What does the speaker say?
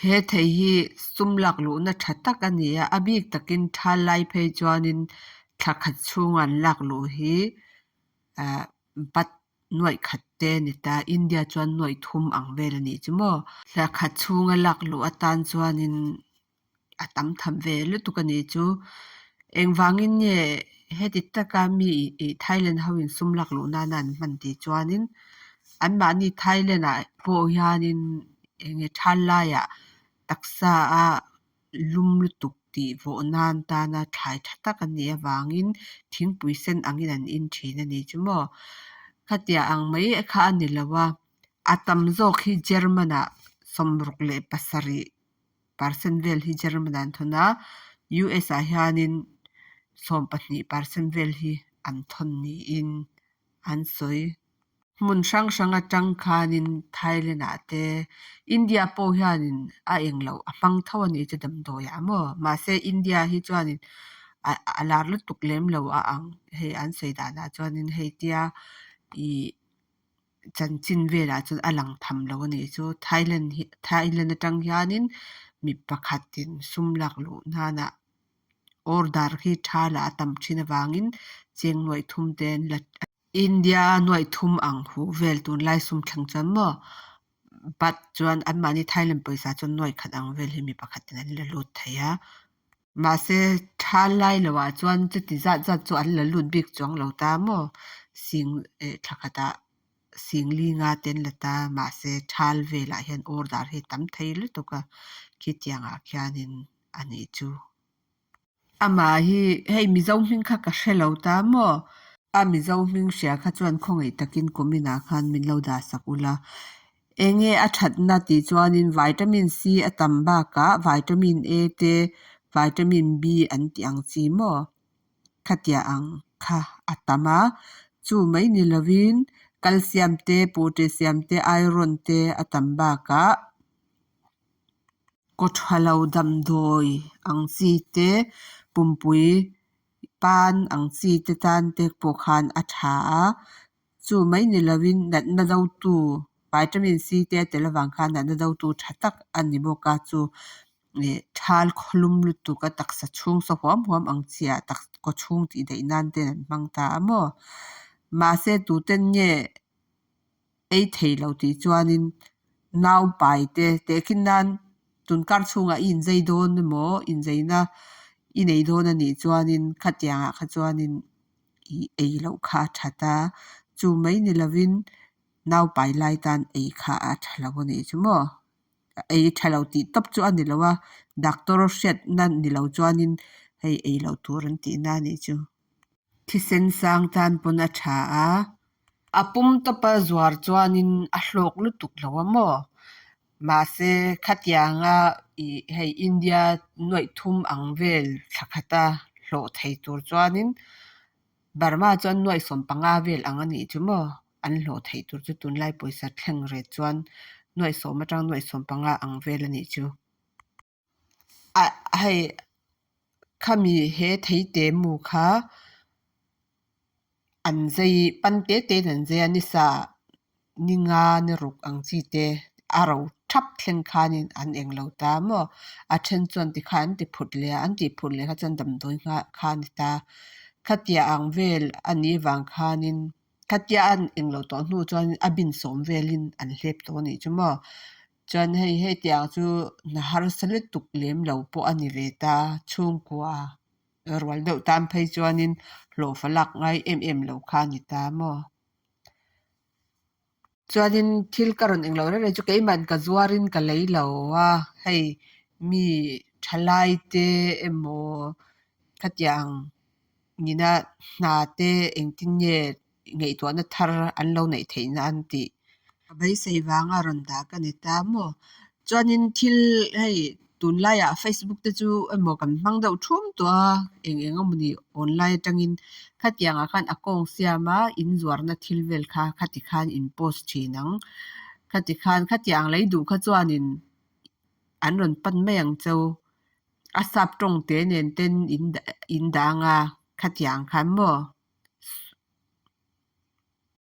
He thei hi sum lak luhna tha tak a ni a, a bik takin thal lai phei chuanin thla khat chhunga an lak luh hi ahh bat nuaih khat te a ni ta, India chuan nuaih thum ang vel a nih chu maw. Thla khat chhunga lak luh atan chuanin a tam tham ve lutuk a nih chu. Engvangin nge heti taka mi ih Thailand ho in sum lak luh nana an hman tih chuanin anmahni Thailand ah pawh hianin enge thal laiah taksa a lum lutuk tih vawh nan tana thlai tha tak a nih avangin thingpui sen angin an in thin a nih chu maw. Khatiang ang mai kha a ni lo a, a tam zawk hi German ah 67 percent vel hi German ah an thawn a, US ah hianin 12 percent vel hi an thawn niin an sawi. Hmun hrang hrang atang khanin Thailand ah te India pawh hianin a englo a hmang tho a nih chu damdawi ah maw mahse India hi chuanin a lar lutuk lem lo a ang hei an sawi danah chuanin hei tia ih chanchin velah chuan a lang tham lo a nih chu Thailand hi Thailand atang hianin mi pakhatin sum lak luh nanah order hi tha lah a tam thin avangin cheng nuaih thum te an la India nuaih thum ang huh vel tunlai sum thleng chuan maw bat chuan anmahni Thailand pawisa chuan nuaih khat ang vel hi mi pakhatin an la lut thei a. Mahse thal lai loah chuan chuti zat zat chu an la lut bik chuang lo ta maw sing eh thla khatah sing li nga te an la ta mahse thal velah hian order hi tam thei lutuk a khitiangah khianin a nih chu. Amah hi hei Mizo hming kha ka hre lo ta maw? A Mizo hming hria kha chuan khawngaih takin comment ah khan min lo dah sak ula. Enge a thatna tih chuanin vitamin C a tam bakah vitamin A te vitamin B an tih ang chi maw? Khatia ang kha a tam a, chu mai ni lovin calcium te potassium te iron te a tam bakah Kaw tha lo damdawi ang chi te pumpui pan ang chi te tan te pawh khan a tha a, chu mai ni lovin natna dotu vitamin C te a tel avang khan natna dotu tha tak a ni bawk a chu ih thal khawlum lutuk a taksa chhung saw huam huam ang chi ah tak kaw chhung tih daih nan ten an hmang ta a maw mahse tuten nge ei thei lo tih chuanin naupai te tehkhin nan tunkar chhungah i inzei dawn emaw inzeina i nei dawn a nih chuanin khatiangah kha chuanin ih ei loh kha a that a, chu mai ni lovin naupai lai tan ei kha a tha lo a nih chu maw. Ei tha lo tih tawp chu a ni lo a, doctor hriatna ni lo chuanin hei ei loh tur an tihna a nih chu. Thisen sang tan pawn a tha a, a pum tawpa zuar chuanin a hlawk lutuk lo a maw? Mahse khatianga ih hei India nuaih thum ang vel thla khata hlawh thei tur chuanin Burma chuan nuaih 15 vel ang a nih chu maw? An hlawh theih tur chu tunlai pawisa thleng ret chuan nuaih 10 atang nuaih 15 ang vel a nih chu. A hei khami he theite mu kha an zei pan te te in an zei a nisa ni nga ni ruk ang chi te a ro thap thleng khanin an eng lo ta maw a then chuan tikhan an ti phut leh a an tih phut leh kha chuan damdawi nghah kha a ni ta khatia ang vel a nih vang khanin khatia an eng lo tawh hnu chuan a bin sawm velin an hlep tawh a nih chu maw. Chuan hei hetiang chu hna harsa lutuk lem lo pawh a ni ve ta, chhungkua rual deuh tan phei chuanin hlawhfa lak ngai em em lo kha a ni ta maw. Chuanin thil ka rawn englo reng reng chu keimahn ka zuarin ka lei lo a, hei mi thalai te emaw khatiang nina hna te engtin nge ngaihtuahna thar an lo neih theih nan tih a beisei vanga rawn dah ka ni ta maw. Chuanin thil hei tunlaiah Facebook te chu emaw kan hmang deuh thum tawh a, eng eng emawni online atangin khatiangah khan a kawng siam a, in zuarna thil vel kha khati khan in post thin ang. Khati khan khatiang lei duh kha chuanin an rawn pan mai ang cheu. A sap tawng te nen ten in dang a khatiang khan maw.